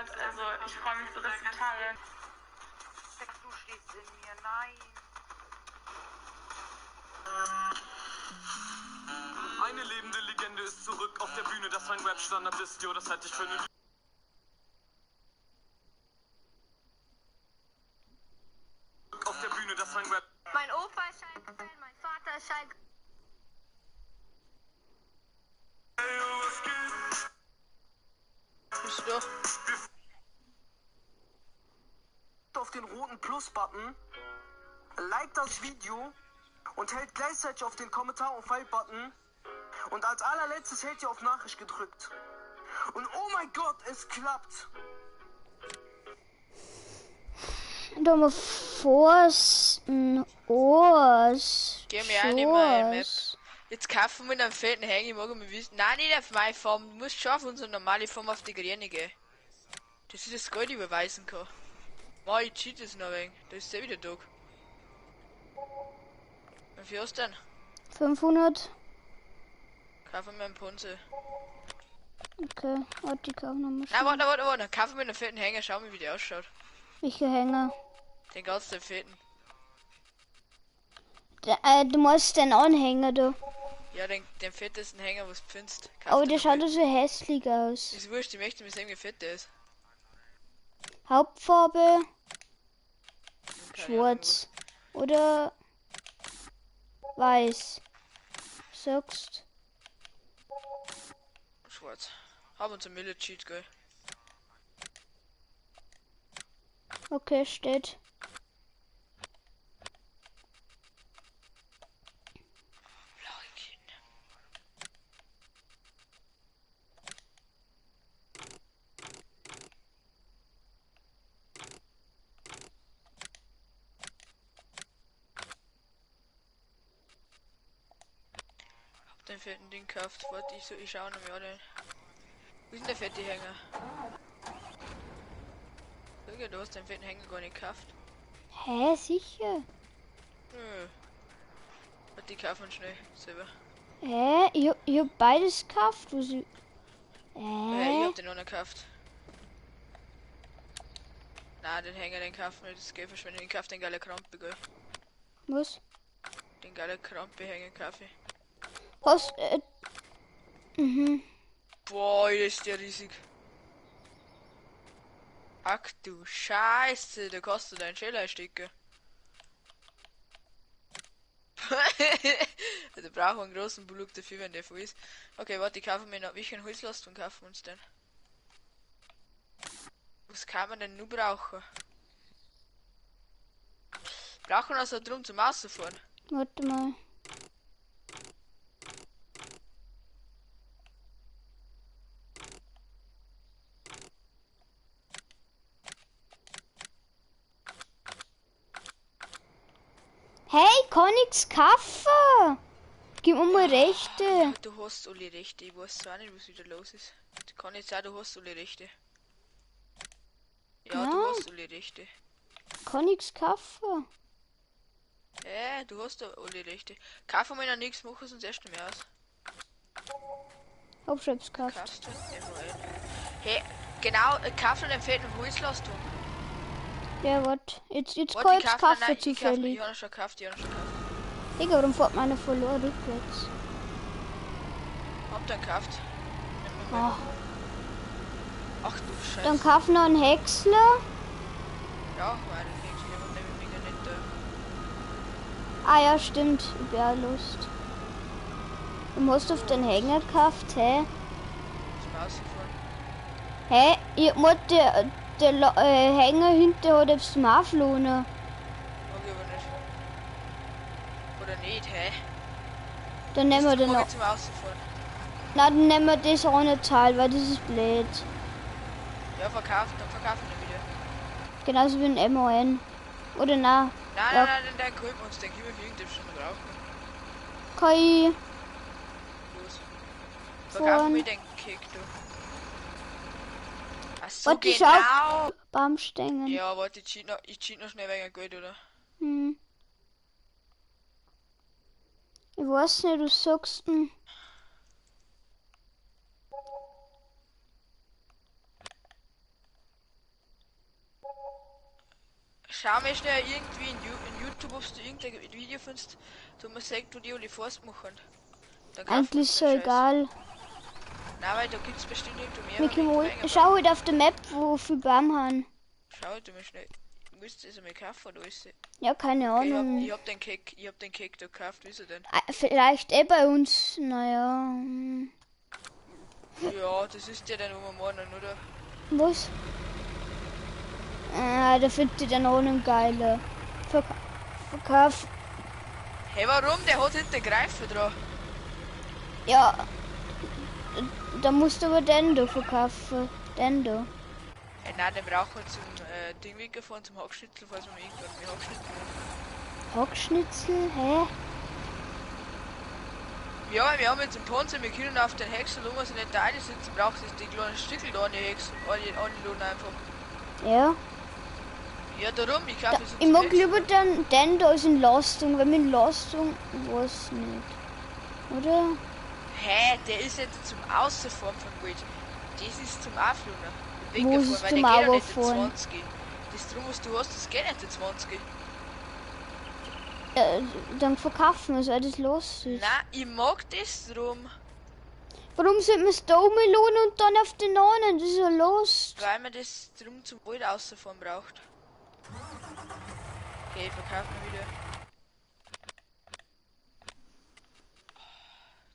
Gott, also ich freue mich so, das zu teilen. Du stehst in mir, nein. Eine lebende Legende ist zurück auf der Bühne, das mein Rap-Standard ist, jo, das halte ich für eine Auf der Bühne, das mein Rap. Mein Opa ist Schalke-Fan, mein Vater ist Schalke. Bist du da? Auf den roten Plus-Button, like das Video und hält gleichzeitig auf den Kommentar- und Pfeil-Button. Und als allerletztes hält ihr auf Nachricht gedrückt. Und oh mein Gott, es klappt! Da haben wir Forsten, Ors, Geh mir auch nicht mehr in Map. Schors. Jetzt kaufen wir einen fetten Hänger, ich mag mal wissen. Nein, nicht auf meine Farm. Du musst schon auf unsere normale Farm auf die grüne gehen. Dass ich das Geld überweisen kann. Mach, ich cheat das noch ein wenig. Das ist ja wieder Tag. Wie viel hast du denn? 500. Kaufen wir einen Ponze. Okay, warte, ich kaufe nochmal. Nein, warte, warte, warte. Dann kaufen wir einen fetten Hänger. Schau mal, wie der ausschaut. Welcher Hänger? Den ganzen fetten. Du musst den Anhänger da. Ja, den fettesten Hänger, was du findest. Kauf Aber den der noch schaut mit. doch so hässlich aus. Ist wurscht, ich möchte mir sehen, wie fett der ist. Hauptfarbe Keine Ahnung, schwarz. Oder weiß. Sagst. was. Schwarz. Haben uns ein Mille Cheat, gell? Okay, steht. Blaue Kinder. Hab den fetten Ding gekauft. Warte, ich, so, ich schau noch mal den. Wo ist denn der fette Hänger? Digga, du hast den fetten Hänger gar nicht gekauft. Hä, sicher? Nö. Warte, ich kaufe ihn schnell selber. Hä? Ich hab beides gekauft. Was ich... Ich Hä? hab den noch nicht gekauft. Na, den Hänger, den kaufen wir, das Geld verschwendet. Ich kauf den geile Krampe, gell? Was? Den geile Krampe-Hänger kaufe ich. Was? Mhm. Boah, ist der riesig. Ach du Scheiße, da kostet ein Schälerstücke. Da brauchen wir einen großen Bullock dafür, wenn der voll ist. Okay, warte, ich kaufe mir noch welchen Holzlast und kaufen wir uns den. Was kann man denn nur brauchen? Brauchen wir also drum zum Ausfahren? Warte mal. Hey, kann ich's kaufen? Gib mir mal Rechte. Du hast alle Rechte, ich weiß zwar nicht, was wieder los ist. Du kann jetzt auch, du hast alle Rechte. Ja, du Ja. hast alle Rechte. Kann ich's kaufen? Du hast da alle Rechte. Kaufen wir noch nichts, machen wir uns erst mehr aus. Hab schon etwas gekauft. Kaufst du? MOL. Hey, genau, kauf den fetten Holzlast um. Ja, warte. Jetzt Warte, kann ich ich's kauf kaufen nein, ich kauf, zufällig. ich hab schon gekauft, ich hab schon gekauft. Digga, warum fährt meine verloren rückwärts? Hab den gekauft. Nimm mal Ach, mit. Ach du Scheiße. dann kauf noch einen Häcksler. Ja, weil den Häcksler, den nehme ich mega nicht da. Ah ja, stimmt. Ich bin auch Lust. Du hast auf den Hänger gekauft, hä? Zum Ausfahren. Hä? Ich hab der Hänger hinter hat jetzt zum Auflohnen. Mag ich aber nicht. Oder nicht, hä? Dann nehmen wir Das den mag noch. ich zum Ausfahren. Na, dann nehmen wir das auch nicht Teil, weil das ist blöd. Ja, verkauft, dann verkaufen wir wieder. Genauso wie ein MON. Oder na, Nein, Ja. nein, nein, den, den holen wir uns, den können wir für irgendetwas schon brauchen. kann ich. Los. Verkaufen Von- wir den Kick, du. Ach so, Warte, ich genau. Baumstängel. Ja, warte, ich cheat noch schnell wegen Geld, oder? Hm. Ich weiß nicht, was sagst du? Schau mir schnell irgendwie in YouTube, ob du irgendein Video findest, wo man sagt, wo die alle Forst machen. Dann kaufen wir Eigentlich uns ist den so Scheiß. egal. Nein, weil da gibt's bestimmt irgendwo mehr. Wir aber können ich wohl- bringe Schau halt auf der Map, wo viel Baum haben. Schau halt mal schnell. Müsste es einmal kaufen oder ist sie? Ja, keine Okay, Ahnung. ich hab den Cake, ich hab den Cake da gekauft, wieso denn? Ah, vielleicht eh bei uns. Naja. Ja, das ist der dann, wo wir morgen, oder? Was? Ah, da findet ihr dann auch einen geiler. Verkauf. Hey, warum? Der hat hinten den Greifer dran. Ja. Da musst du aber den da verkaufen. Den da. Hey, nein, den brauchen wir zum Ding wegfahren, zum Hackschnitzel, falls wir mal irgendwann mit Hackschnitzel machen. Hackschnitzel? Hä? Ja, wir haben jetzt einen Ponze, wir können auf den Häcksel, wo wir sie nicht da sitzen, braucht es die kleinen Stückel da an die Häcksel, an die einfach. Ja. Ja, darum, ich Da, kaufe jetzt ich mag lieber den da ist in Lastung, weil mit Lastung weiß nicht. Oder? Hä, der ist nicht zum Ausfahren von Gold. Das ist zum Auflohnen. Wo ist es weil zum der geht ja nicht in Auffahren? 20. Das drum, was du hast, das geht nicht in 20. Dann verkaufen wir es, weil das los ist. Nein, ich mag das drum, Warum sollte man es da umlohnen und dann auf den anderen? Das ist ja los. weil man das drum zum Gold ausfahren braucht. Okay, ich verkaufe mir wieder.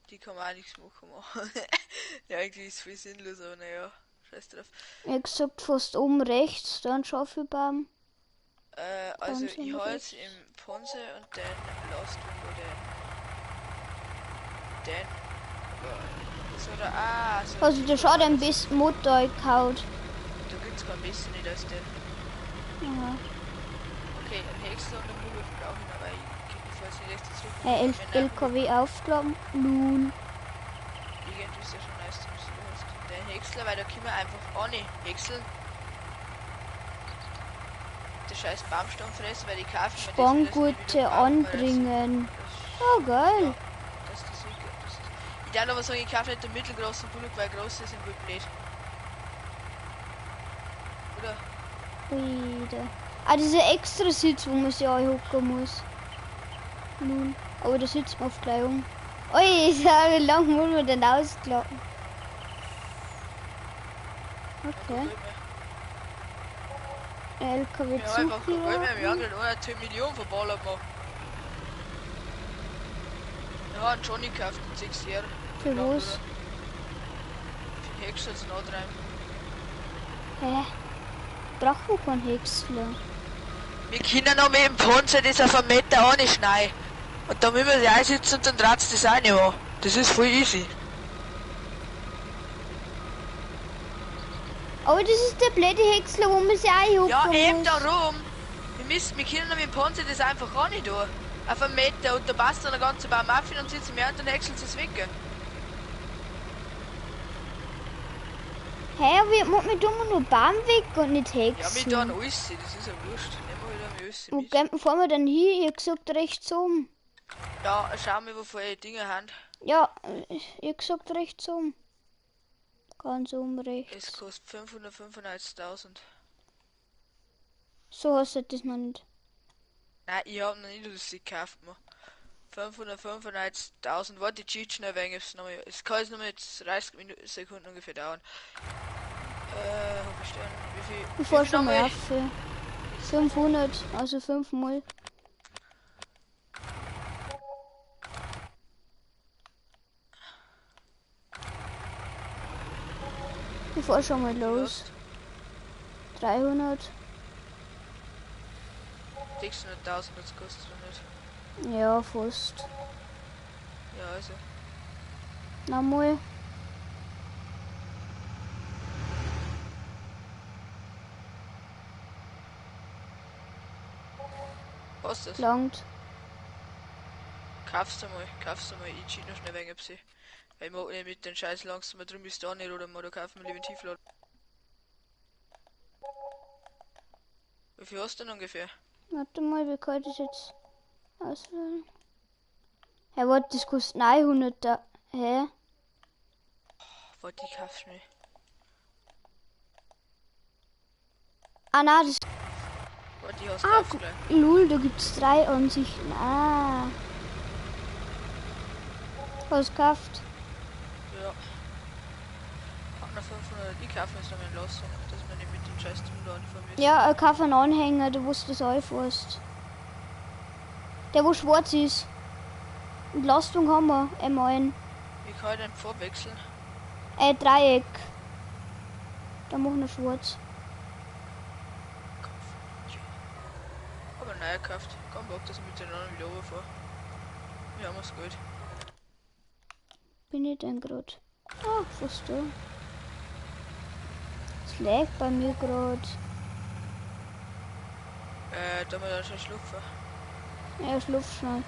Die kann man auch nichts machen. Mann. Ja, eigentlich ist es voll sinnlos, aber naja, scheiß drauf. Ich hab gesagt, fast oben rechts, da ein Schaufelbaum. Also Ganz ich oben hab jetzt rechts. im Ponce und dann Last Window den. Den. So, da, ah, so. Also der schaut am besten Motor gehaut. Da gibt's kein bisschen nicht als den. Ja. Okay, ein Häcksler und ein Bullock brauche ich noch, weil ich falls nicht extra zurück. 11 LKW aufgeladen. Lul. Irgendwie ist ja schon nice, dass du hast. Den Häcksler, weil da können wir einfach ohne häckseln. Der scheiß Baumstamm fressen, weil die kaufen mir das, weil das nie wieder Spanngurte brauchen, weil das- anbringen. das- Oh geil. Ja, das ist das wirklich. Das ist. Ich darf aber sagen, ich kaufe nicht den mittelgroßen Bullock, weil große sind wohl blöd. Oder? Wieder. Ah, diese extra Sitz, wo man sich anhocken muss. Lul. Aber da sitzt man auf gleich um. Ui, wie lange muss man denn ausklappen? Okay. LKW Ja, einfach kein Geld mehr. Wir haben zugeladen. gerade eine Million verballert gemacht. Ich habe einen Johnny gekauft, einen 6 Jahre. Für was? Für den Häcksler zum Antreiben. Hä? Brauchen wir keinen Häcksler. Wir können noch mit dem Panzer das auf einen Meter anschneiden. Und da müssen wir sie einsitzen und dann dreht's das auch nicht an. Das ist voll easy. Aber das ist der blöde Häcksler, wo man sich einhocken Ja, eben muss. darum. Wir können mit dem Panzer das einfach auch nicht tun. Auf einen Meter und da passt dann der ganze Baum auf und sitzen wir und dann häckseln sie es weg. Hä, aber ich mag mich immer nur Baum weg und nicht Ja, wir häckseln. tun alles, das ist ja wurscht. Nehmen wir wieder alles Wo mit. gehen, fahren wir denn hin? Ich hab gesagt rechts um. Ja, schauen wir, wovor die Dinge haben. Ja, ich hab gesagt rechts um. Ganz um rechts. Es kostet 595.000. So hast du das noch nicht. Nein, ich hab noch nicht das gekauft, man. 595.000. Warte, ich cheat schnell wegen es noch mal. Es kann jetzt noch mal jetzt 30 Minuten, Sekunden ungefähr dauern. Hab ich denn? Wie viel? Ich fahr wie viel schon mal nochmal? auf. 500, also 5 mal. Ich fahr schon mal los. 300. 600.000 das kostet oder nicht. Ja, fast. Ja, also. Nochmal. Was das? Langt. Kaufst du mal, kaufst du mal. Ich cheat noch schnell wegen ob sie. Weil ich mag nicht mit den Scheiß langsam drin bis da nicht oder mal da kaufen wir lieber Tieflader. Wie viel hast du denn ungefähr? Warte mal, wie kann ich das jetzt auswählen? Hä, warte, das kostet 900 da. Hä? Warte, ich kauf schnell. Ah, nein, das. Warte, ich hast Ah, gekauft gleich. lul, da gibt's drei Ansichten. Ah. Was gekauft? Ja. Hab noch 500. Ich kaufe mir jetzt noch einen Laster, dass wir nicht mit dem scheiß Team da anfahren müssen. Ja, ich kaufe einen Anhänger, da wo du das einfahrst. Der wo schwarz ist. Und Lastung haben wir, M1. Wie kann ich denn vorwechseln? Dreieck. Da machen wir schwarz. Kaufen. Ja. Hab einen neuen gekauft. Kein Bock, dass ich mit den anderen wieder runterfahre. Wir haben es gut. Bin ich denn grad? Ah, fast da. Es lag bei mir grad. Da wir dann schon schlupfen. Ja, schlupf schnell.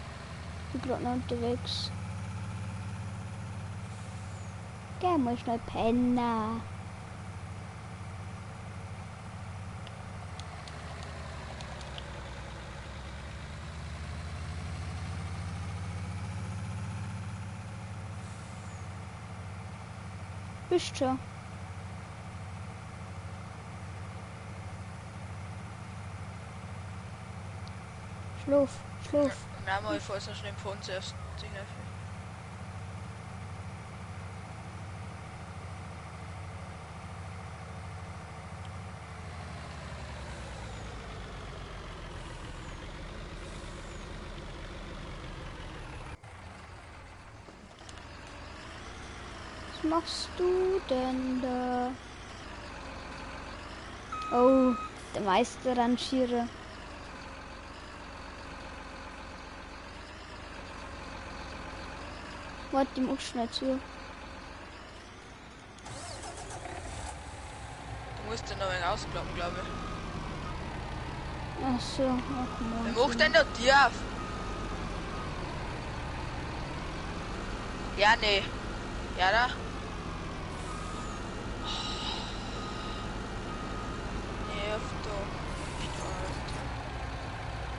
Bin grad noch unterwegs. Geh mal schnell pennen. Bist schon. Schlaf, schlaf. Nein, mal, ich fahr jetzt noch schnell im Phone zuerst. Ding auf. Was machst du denn da? Oh, der Meisterrangierer. Warte, ich mach schnell zu. Du musst den noch ein wenig ausklappen, glaube ich. Ach so, ach Wer man. macht denn da Tür auf? Ja, nee. Ja, da. Nerv doch.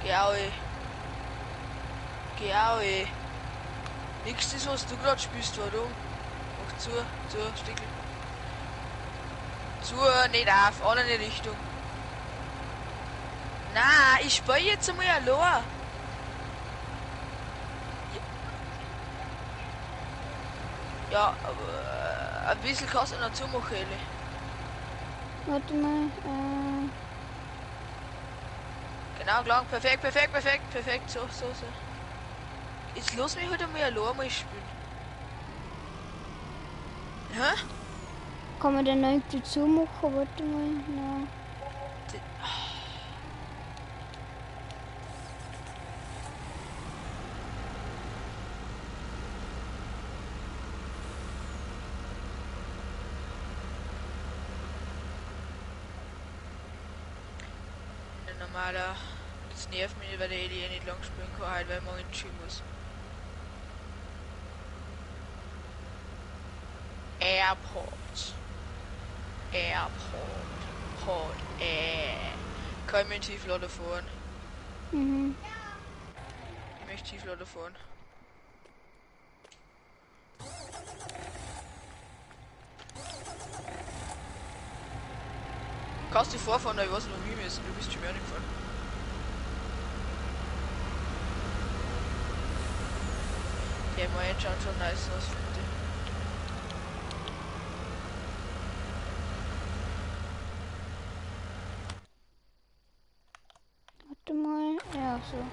Geh au, ey. Geh au, ey. Nix ist, was du grad spielst, warum? Mach zu, zu, Stickel. Zu, nicht auf, andere Richtung. Na, ich spiel jetzt einmal allein. Ja, aber ein bisschen kannst du noch zumachen, Eli. Warte mal, Genau, klar, perfekt, perfekt, perfekt, perfekt, so, so, so. Jetzt lass mich halt einmal allein mal spielen. Hä? Kann man den noch irgendwie zumachen? Warte mal, na. Ein normaler. Das nervt mich nicht, weil der Eli eh nicht lang spielen kann, halt, weil morgen in die Schule muss. Airport. Airport. Port. Kann ich mit dem Tieflader fahren? Mhm. Ich möchte Tieflader fahren. Kannst du vorfahren, aber ich weiß nicht, wo wir müssen. Du bist schon mehr nicht gefahren. Der Moment schaut schon nice aus, finde ich. Warte mal. Ja, so.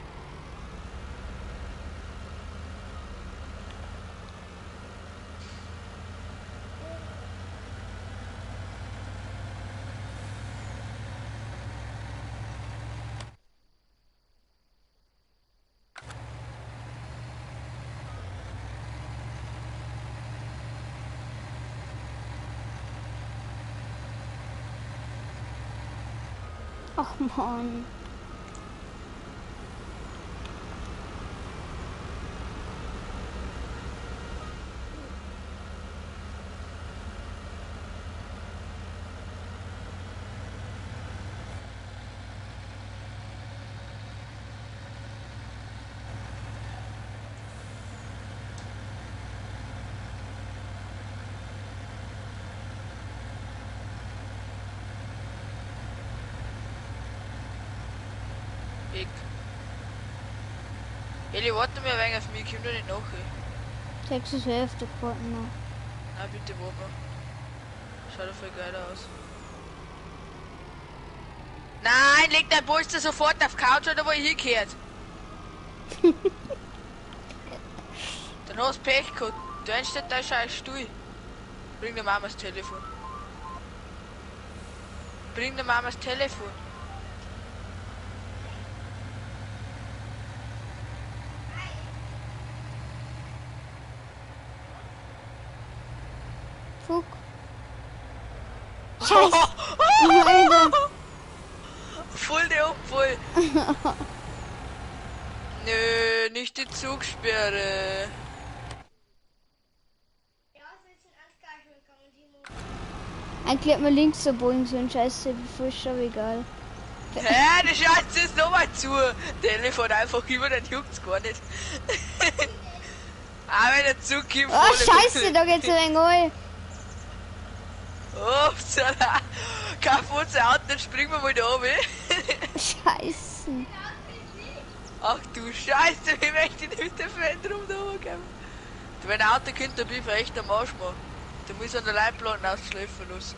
Ach man. Eck. Eli, warte mir ein wenig auf mich, ich komm da nicht nach. 6 11 gefahren noch. Na bitte, warte mal. Schaut doch voll geil aus. Nein, leg dein Polster sofort auf Couch oder wo ich hingehört. Dann hast du Pech gehabt. Du entsteht dein scheiß Stuhl. Bring der Mama das Telefon. Bring der Mama das Telefon. Fuck. Scheiße. Alter. Voll der Unfall. Nö, nicht die Zugsperre. Eigentlich hat man links so bogen so ein Scheiße, bevor ist schon egal. Hä, die Scheiße ist nochmal zu. Telefon einfach über, dann juckt's gar nicht. Aber der Zug kommt Oh Scheiße, da geht's ein wenig rein. Upsala. Kein Fuß Auto, dann springen wir mal da oben. Scheiße. Ach du Scheiße, wie möchte ich mit der Fan drum da oben kommen? Du, wenn ein Auto kommt, dann bin ich echt am Arsch, Mann. Du musst an der Leitplanke ausschläfen lassen.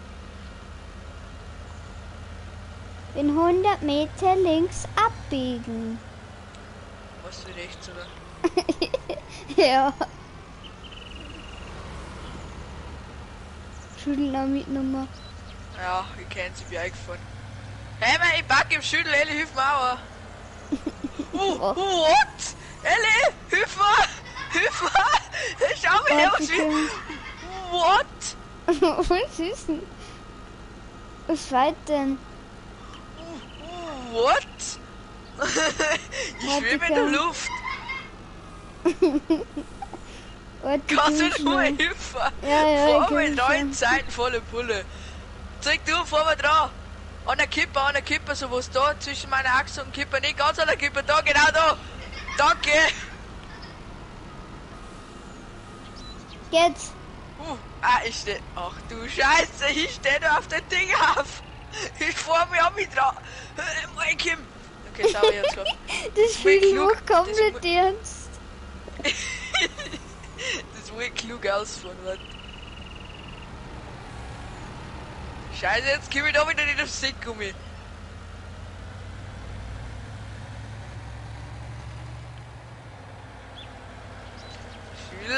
In 100 Meter links abbiegen. Was du rechts, oder? Ja. Schütteln auch mitgenommen. Ja, ich kenn sie, bin eingefahren. Hey, man, ich pack im Schüttel, Elli, hilf mir auch. What? Elli, hilf mir! Hilf mir! Schau mir her, was wir... What? Was ist denn? Was war denn? What? Ich schwebe in der Luft. Warte, Kannst komm du nur schnell. helfen? Ja, ja, Fahr ich mal komm neun schon. Zeiten volle Pulle. Zeig du, fahr mal dran. An der Kippe, an der Kippe, so was da zwischen meiner Achse und Kippe. Nicht ganz an der Kippe, da, genau da. Danke. Jetzt. Ich steh. Ach du Scheiße, ich steh da auf dem Ding auf. Ich fahr mich auch mit dran. Mein Kim. Okay, sauber, ich hab's geschafft. Das Spiel klug, macht komplett ernst. Das muss ich klug ausfahren, warte. Scheiße, jetzt komm ich da wieder nicht aufs Sickgummi.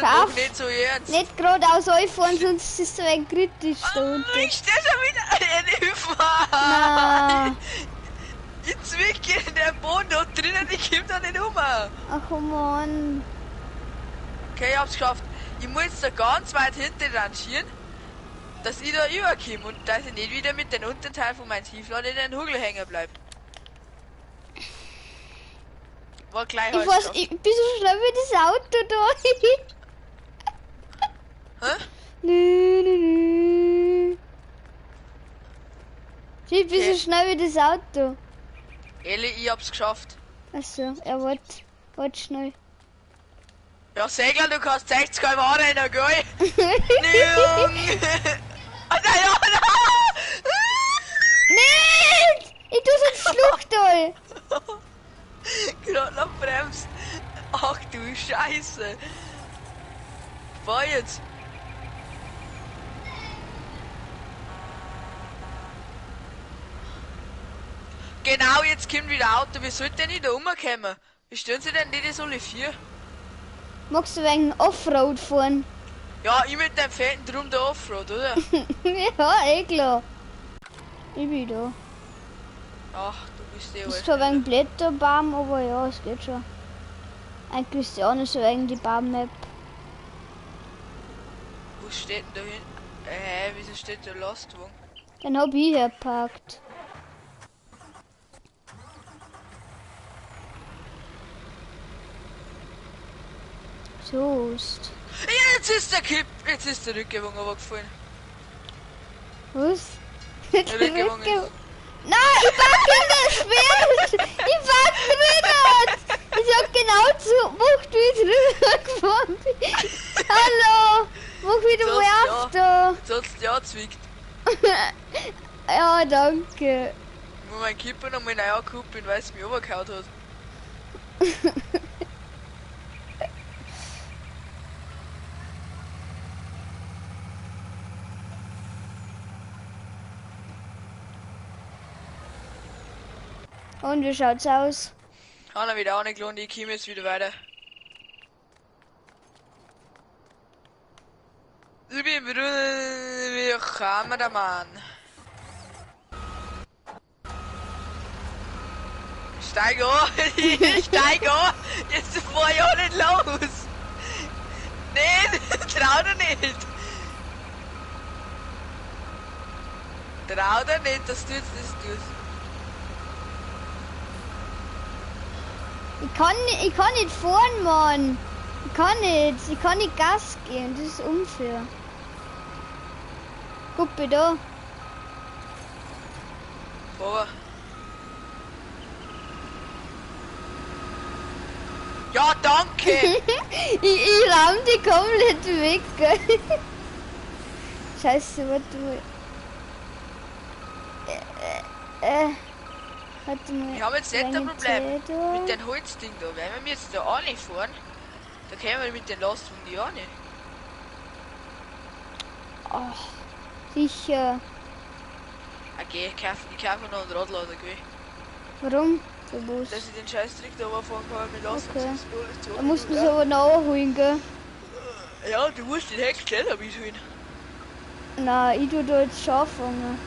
Doch nicht so ernst. Nicht geradeaus einfahren, sonst ist es ein kritisch da unten. Ich steh schon wieder. Hilf mir. Na. Ich zwicke in der Boden da drinnen, ich komm da nicht um. Ach oh Mann. Okay, ich hab's geschafft. Ich muss jetzt da ganz weit hinten rangieren, dass ich da überkomme und dass ich nicht wieder mit dem unteren Teil von meinem Tieflader in den Hugel hängen bleib. War gleich Ich weiß, ich bin so schnell wie das Auto da. Hä? Nö, nö, nö. Ich bin Okay. so schnell wie das Auto. Elli, ich hab's geschafft. Achso, er wollte wart schnell. Ja, Segler, du kannst 60 km rennen, gell? Jung! Ah, nein, ja, nein! Nicht! Ich tu so ein Schluchtal. Gerade noch bremst. Ach du Scheiße. Fahr jetzt. Genau, jetzt kommt wieder Auto. Wie sollte denn ich da rumkommen? Wie stellen sie denn die das alle vier? Magst du wegen Offroad fahren? Ja, ich mit dem fetten Drum der Offroad, oder? Ja, eh klar. Ich bin da. Ach, du bist eh Ist zwar wegen Blätterbaum, aber ja, es geht schon. Eigentlich ist die auch nicht so wegen die Baum-Map. Wo steht denn da hin? Hä, wieso steht da Lastwagen? Den hab ich herparkt. So ist. Ja, jetzt ist der Kipp, jetzt ist der Rückgewagen aber gefallen. Was? Der Rückgewagen ist. Nein, ich pack in das Schwert! Ich pack drinnen! Ich hab genau zu Wucht, wie ich rübergefahren bin. Hallo! Mach wieder Jetzt mal hast auf da! Jetzt hat's dich angezwickt. Ja, danke. Ich muss meinen Kipper noch mal neu ankuppeln, weil es mich runtergehauen hat. Und wie schaut's aus? Einer wieder auch nicht gelohnt, ich komme jetzt wieder weiter. Ich bin wie Kameramann. Steig an! Steig an! Jetzt fahr ich auch nicht los! Nee, trau dir nicht! Trau dir nicht, dass du jetzt das tust. Ich kann nicht fahren, Mann. Ich kann nicht Gas geben, das ist unfair. Guck bitte da. Vor. Ja, danke! Ich rahm die komplett weg, gell? Scheiße, warte mal. Warte mal. Ich habe jetzt nicht ein Problem mit dem Holzding da. Wenn wir jetzt da auch nicht fahren, da können wir mit den Lastwagen die auch nicht. Ach, sicher. Okay, ich kaufe noch einen Radlader, gell? Warum? Dass ich den Scheißdreck da fahren kann mit Lastwagen. Okay. Da musst du es aber nachholen, gell? Ja, du musst den Heckschneller mitholen. Nein, ich tu da jetzt schon anfangen.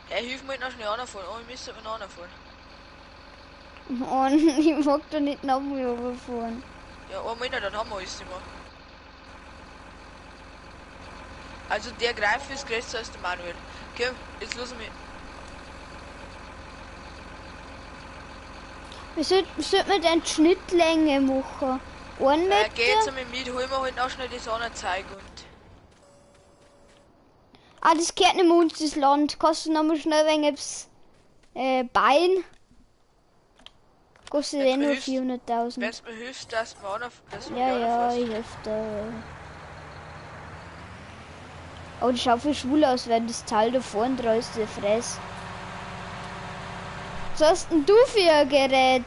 Hey, hilf mir noch schnell anfahren. Oh, ich müsste noch anfahren. Mann, ich mag da nicht noch mal runterfahren. Ja, einmal noch, dann haben wir alles immer. Also der Greif ist größer als der Manuel. Okay, jetzt los mit. Wie sollte man denn die Schnittlänge machen? 1 Meter? Geh jetzt einmal mit, hol mir halt noch schnell das andere Zeug und. Ah, das gehört nicht mehr uns, das Land. Kostet noch mal schnell wegen etwas, Bein. Kostet eh nur 400.000. Wenn du mir hilfst, dass du mir auch noch. Dass du ja, mir auch noch ja, ich helfe dir. Oh, das schaut voll schwul aus, wenn das Teil da vorne dran ist, der Fress. Was hast denn du für ein Gerät?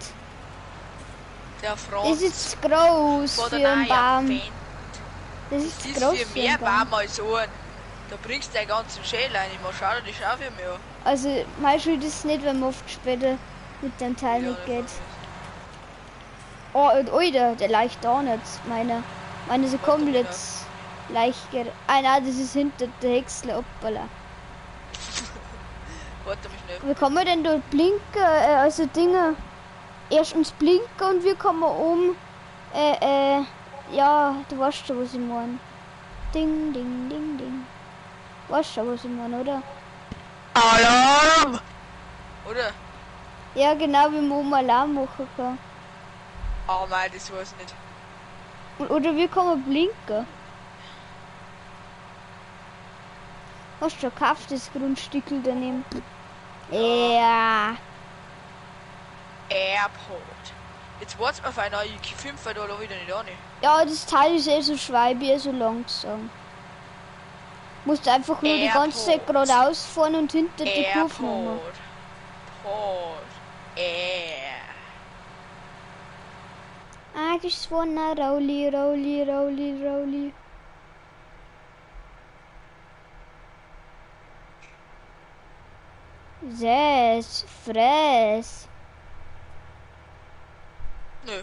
Der Franz. Das ist zu groß für einen Baum. Das ist zu groß für mehr Baum als einen. Da bringst du den ganzen Schädel rein. Mal schauen, die Schafe mehr. Also, meine Schuld ist nicht, wenn man oft später mit dem Teil ja, nicht geht. Oh, und Alter, der leicht da nicht. Meine ist komplett leicht. Ah, nein, das ist hinter der Häcksler. Hoppala. Warte mich schnell. Wie kann man denn dort blinken? Also Dinge. Erst uns blinken und wir kommen um. Ja, du weißt schon, was ich meine. Ding, ding, ding, ding. Weißt schon, was ich meine, oder? Alarm! Oder? Ja, genau, wie man oben Alarm machen kann. Oh nein, das weiß ich nicht. Oder wie kann man blinken? Hast du schon gekauft, das Grundstückel daneben? Ja. Airport. Jetzt wart's mal auf einer IQ5, weil da wieder nicht an. Ja, das Teil ist eh so schweibi, so langsam. Musst einfach nur die ganze Zeit geradeaus fahren und hinter die Kurve machen. Port. Air. I just wanna rolli, rolli, rolli, rolli. Zes, fress. Nö.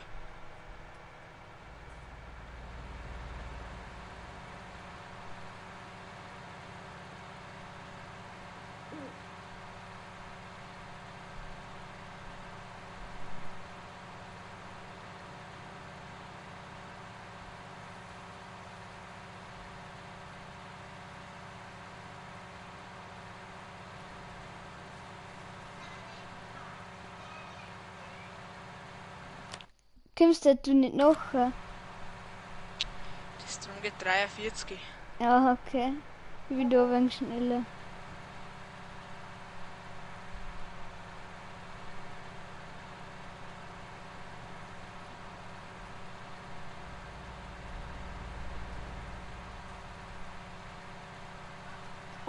Kommst du nicht noch? Das drum geht 43. Ja, okay. Ich bin da ein wenig schneller.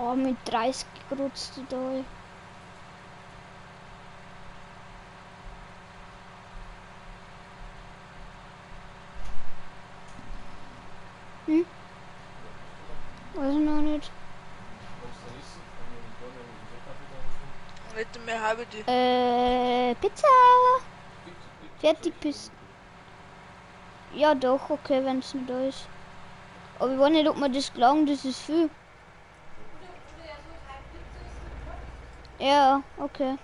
Oh, mit 30 gerutzt da. Hm? Weiß ich noch nicht. Nicht mehr habe die. Pizza! Fertig bist. Ja doch, okay, wenn es nicht da ist. Aber ich weiß nicht, ob man das gelangt, das ist viel. Ja, okay.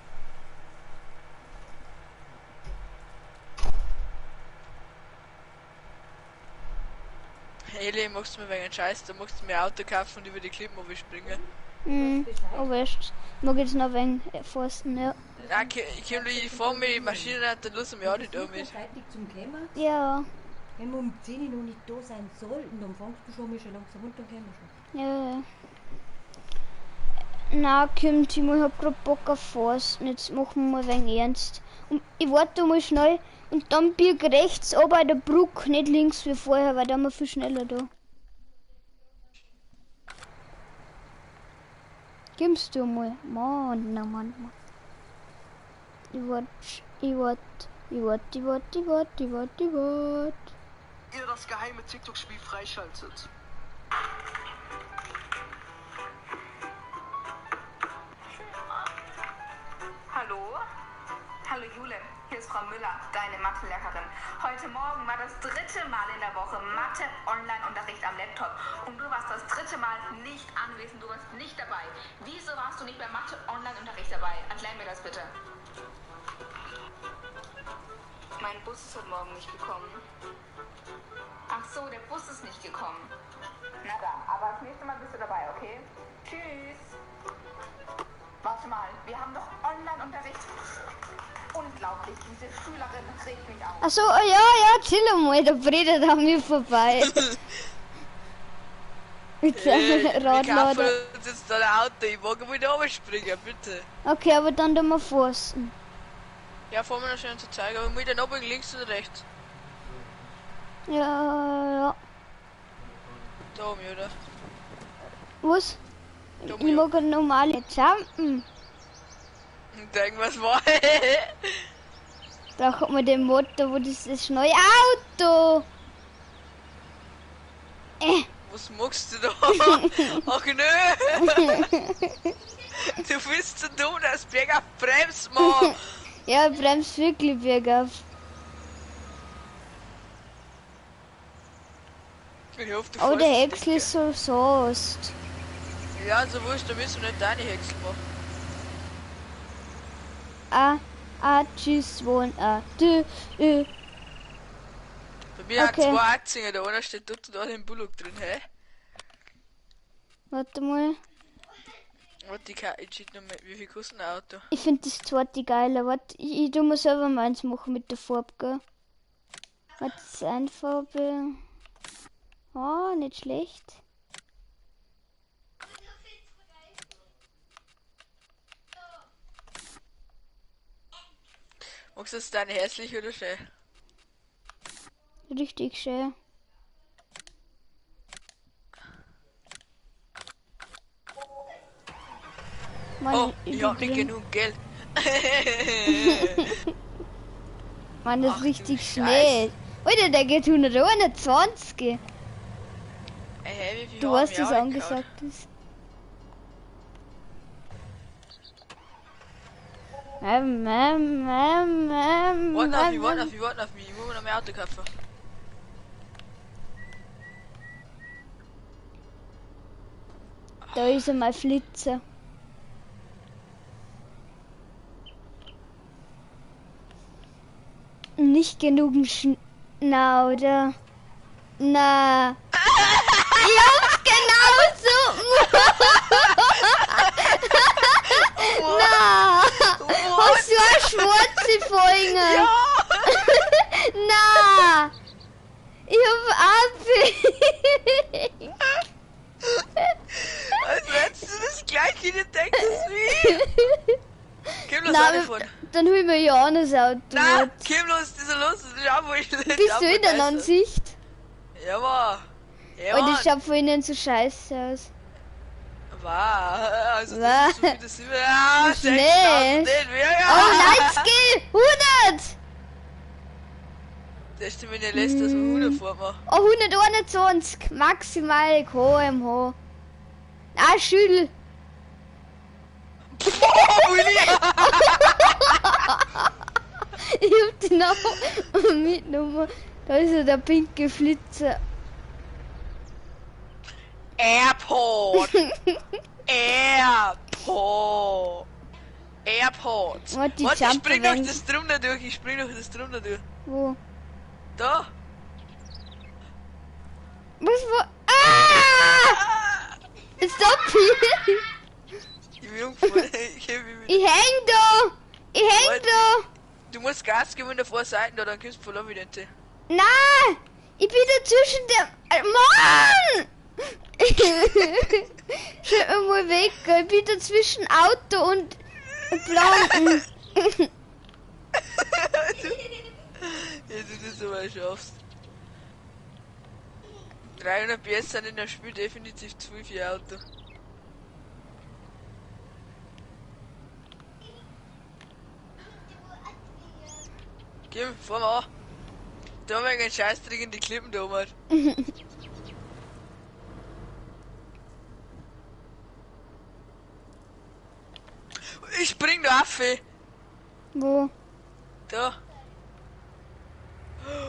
Eli, magst du mir wegen Scheiß, da magst du mir Auto kaufen und über die Klippen springen. Mhm, aber erst mag jetzt noch ein wenig forsten, ja. Nein, ich komm ich fahr mit die Maschine und dann lass mich auch nicht da mit. Ja. Wenn wir um 10 Uhr noch nicht da sein sollten, dann fangst du schon mal schon langsam und dann kommen wir schon. Ja, ja. Na, komm, Timo, ich hab grad Bock auf Forsten. Jetzt machen wir mal ein wenig ernst. Und ich warte mal schnell und dann bieg rechts oben bei der Brücke, nicht links wie vorher, weil da sind wir viel schneller da. Kommst du mal? Mann, na Mann, Mann. Ich warte, ich warte, ich warte, ich warte, ich warte, ich warte, ich warte. Ihr das geheime TikTok-Spiel freischaltet. Hallo? Hallo Jule, hier ist Frau Müller, deine Mathelehrerin. Heute Morgen war das dritte Mal in der Woche Mathe-Online-Unterricht am Laptop und du warst das dritte Mal nicht anwesend, du warst nicht dabei. Wieso warst du nicht beim Mathe-Online-Unterricht dabei? Erklär mir das bitte. Mein Bus ist heute Morgen nicht gekommen. Ach so, der Bus ist nicht gekommen. Na dann, aber das nächste Mal bist du dabei, okay? Tschüss. Warte mal, wir haben doch Online-Unterricht. Unglaublich, diese Schülerin regt mich auf. Ach so, oh ja, ja, chill mal, der Breder an mir vorbei. Mit seinem Radlader. Wir jetzt da ein Auto, ich mag mal da springen, bitte. Okay, aber dann tun wir forsten. Ja, fahren wir noch schön zu zeigen, aber mit den oben links oder rechts? Ja, ja. Da oben, oder? Was? Ich mag eine normale Jumpen. Denk, was war? Braucht man den Motor, wo das ist neue Auto. Was magst du da? Ach nö! Du bist zu dumm, das bergauf bremst, Mann! Ja, bremst wirklich bergauf. Ich hoffe, du Aber der fährst Häcksel ist so soest. Ja, so wurscht, da müssen wir nicht deine Häcksel machen. A, A, tschüss, wohn, A, D, Ö. Bei mir hat Okay. zwei Aktien, der eine steht dort und einer im Bullock drin, hä? Warte mal. Warte, ich cheat noch mal, wie viel kostet ein Auto? Ich finde das zweite geiler. Warte, ich tu mir selber meins machen mit der Farbe, gell? Warte, das ist eine Farbe. Oh, nicht schlecht. Magst du das deine hässlich oder schön? Richtig schön. Mann, Oh, ich hab nicht bin drin. genug Geld. Mann, das Ach ist du richtig Scheiße. schnell. Alter, der geht 121. Ey, hey, wie viel Du haben weißt, wir was auch angesagt ist. Warten auf mich, warten auf mich, warten auf mich. Ich muss mir noch mein Auto kaufen. Da ist einmal Flitzer. Nicht genug Na, oder? Na. Ich hab's genauso. Na. Hast du auch schwarze Finger? Ja! Na. Ich hab auch pink. Als wenn du das gleiche nicht denkst wie. Komm los, Na, alle dann hol ich mir ja auch noch das Auto. Nein, komm los, das ist los, das ist auch wohl. Bist du in der Ansicht? Ja, Mann. Ja, Oh, das Mann. schaut von innen so scheiße aus. Wow, also Wow. das ist so viel, das sind wir. Ah, Was 6.000 nicht? den wir. Oh, 90! 100! Das ist mir lässt, dass wir 100 fahren. Oh, 121! Maximal kmh. Ah, Schüttel. Oh, Willi! Ich hab den auch mitgenommen. Da ist ja der pinke Flitzer. Airport! Airport! Airport! Warte, die Warte, ich spring durch Jumper das Drum da durch, ich spring durch das Drum da durch. Wo? Da! Was war? Ah! Stop! Ich bin umgefallen. Ich hab mich mit- Ich häng da! Ich häng da! Du musst Gas geben in der Vorseite, da, dann kommst du voll wieder hinter. Nein! Ich bin da zwischen der. Mann! Schau mir mal weg. Ich bin da zwischen Auto und Planken. Ja, du das aber schaffst. 300 PS sind in der Spiel definitiv zu viel für ein Auto. Geh, fahr mal an. Da haben wir einen Scheißdreck in die Klippen da oben. Ich spring da auf, ey. Wo? Da.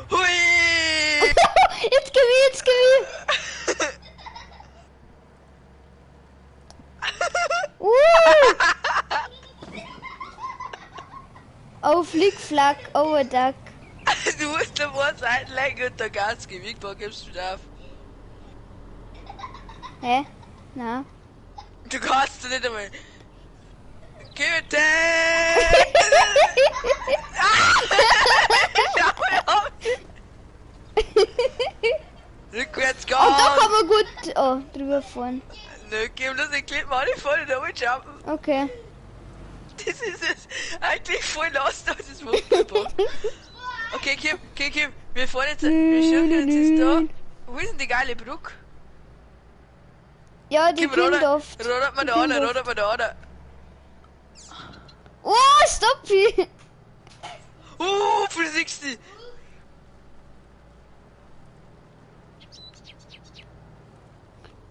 Hui! Jetzt geh ich, jetzt geh ich! Oh, Flickflack, Overduck. Du musst da vor Seiten lenken und da Gas geben. Irgendwann gibst du wieder auf. Hä? Na? Du kannst du nicht einmal. Geh bitte! Schau mal auf! Rückwärts Oh, da gehen! kann man gut oh, drüber fahren. Nö, geh bloß den Clip mal nicht voll da jumpen. Okay. Das ist es eigentlich voll lost, das ist wunderbar. Okay, Kim, Kim, Kim, wir fahren jetzt, wir schicken jetzt da. Wo ist denn die geile Brücke? Ja, die Kim, kommt rodert, oft. rodert mal Die da kommt an, oft. rodert mal da an. Oh, stopp! 360!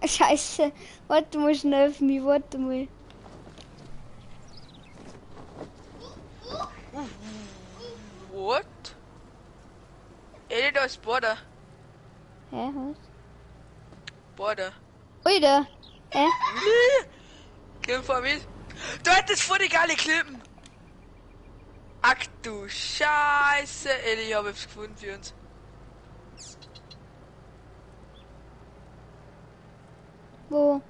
Scheiße. Warte mal schnell auf mich, warte mal. What? Ey, da ist Border. Hä, was? Border. Alter. Hä? Komm vor mit. Dort ist voll die geile Klippen. Ach du Scheiße. Ey, ich hab etwas gefunden für uns. Wo?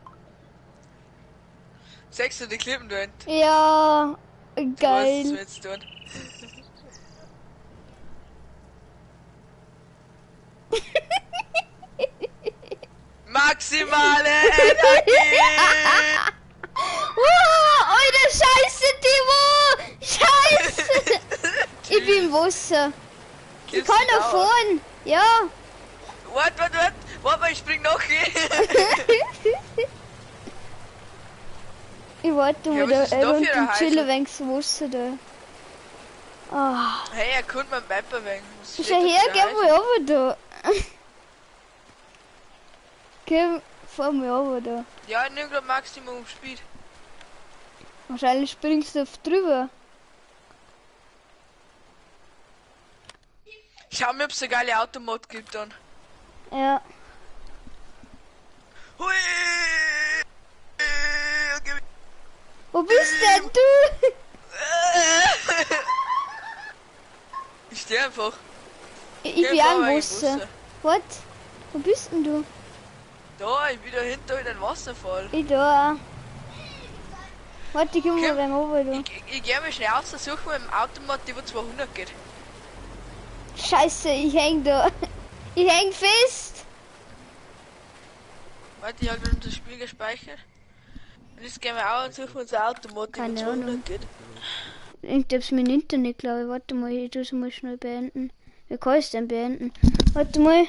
Sechs die Klippen dort. Ja, Du weißt, was geil. wir jetzt tun. Maximale Energie! Wow, Alter, Scheiße, Timo! Scheiße! Ich bin im Wasser. Ich kann noch fahren. Ja. Warte, warte, warte. Warte mal, ich spring noch. Ich warte Ja, mal was da ist da rund für ein und chill Häusl? ein wenig das Wasser da. Ah. Hey, er kommt mein Map ein wenig. Was steht Schau da her, für geh ein mal runter da. Geh, fahr mal runter da. Häusl? Ja, ich nehm grad Maximum Speed. Wahrscheinlich springst du auf drüber. Schau mir, ob's eine geile Automod gibt dann. Ja. Hui! Wo bist denn du? Ich steh einfach. Ich Geh, bin fahr auch im mal in Wasser. What? Wo bist denn du? Da, ich bin da hinter in den Wasserfall. Ich da auch. Warte, ich komm mal Komm. rein runter da. Ich geh mir schnell aus, suche mir im Automat, die wo 200 geht. Scheiße, ich häng da. Ich häng fest. Warte, ich hab grad das Spiel gespeichert. Und jetzt gehen wir auch und suchen uns ein Automat, die wo Keine 200 Ahnung. geht. Ich hab's mit Internet, glaube ich. Warte mal, ich tu's mal schnell beenden. Wie kann ich's denn beenden? Warte mal.